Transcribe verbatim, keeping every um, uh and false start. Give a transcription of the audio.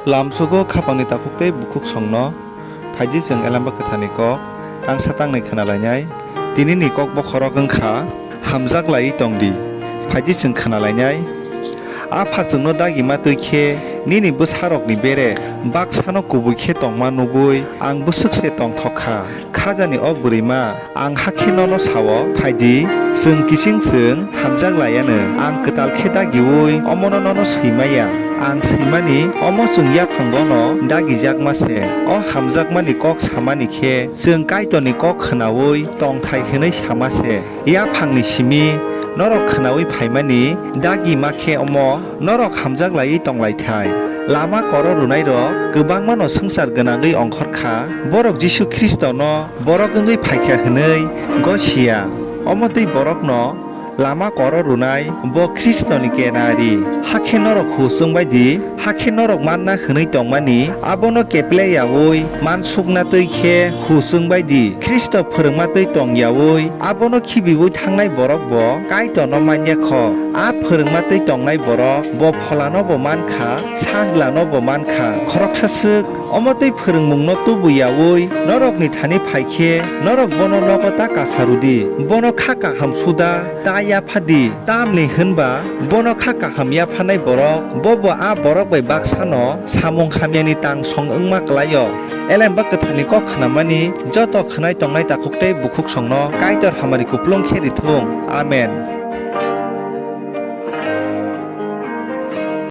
Lamsugo khapangni takhuk tei bukhuksongno. Phaidi chwng Elembakotharni kok tangsa tangnwi khwnalainai. Tinini kok bokhorok wng kha, Hamjak laiwi tong di. Phaidi chwng khwnalainai. Apha chwngno dagima twi khe nini bwsarokni bere baksano kubui khe tongma nugwi ang bwswk se tongthok kha. Khajani o bwrwima, ang hakhe nono sa-o, phai di, chwng kiching chwng hamjak lai-anw. Ang kwtal khe dagiui omono nono swi maya. Ang swimani omo chwng yaphango'-no dagijakma se. O hamjakmani kok samani khe chwng Kaitorni kok khnaui tongthai hwnwi sama se. Yaphangni simi norok khnaui phaimani dagima khe omo, norok hamjak laiwi tonglaithai. Lama koro rwnairok kwbangmano swngchar gwnangwi ongkhor kha, borok Jisu Khristono borok wngwi phaikha hwnwi gosiya. Omo twi borokno lama koro rwnai bo Khristoni kenari. Hakhe norok husung bai di, hakhe norok manna hwnwi tongmani abono keple yaui mansukna twi khe husung bai di. Khristo phwrwngma twi tong yaui abono khibiui thangnai borok bo Kaitorno man ya kho. A phwrwngma twi tongnai borok bo Pholano bo man kha, Sajlano bo man kha. Khoroksa swk omo twi phwrwngmungno tubu yaui norokni thani phai khe norok bono nogo ta kasa rw di, bono kha kaham suda ta yapha di. Tamni hwn ba bono kha kaham yaphanai borok bo bo a borok bai baksano samung hamyani tang song wngma klai-o. Elemba Kwtharni kok khnamani joto khwnai tongnai takhuk tei bukhuksongno Kaitor hamari kupulung khe ri thung. Amen.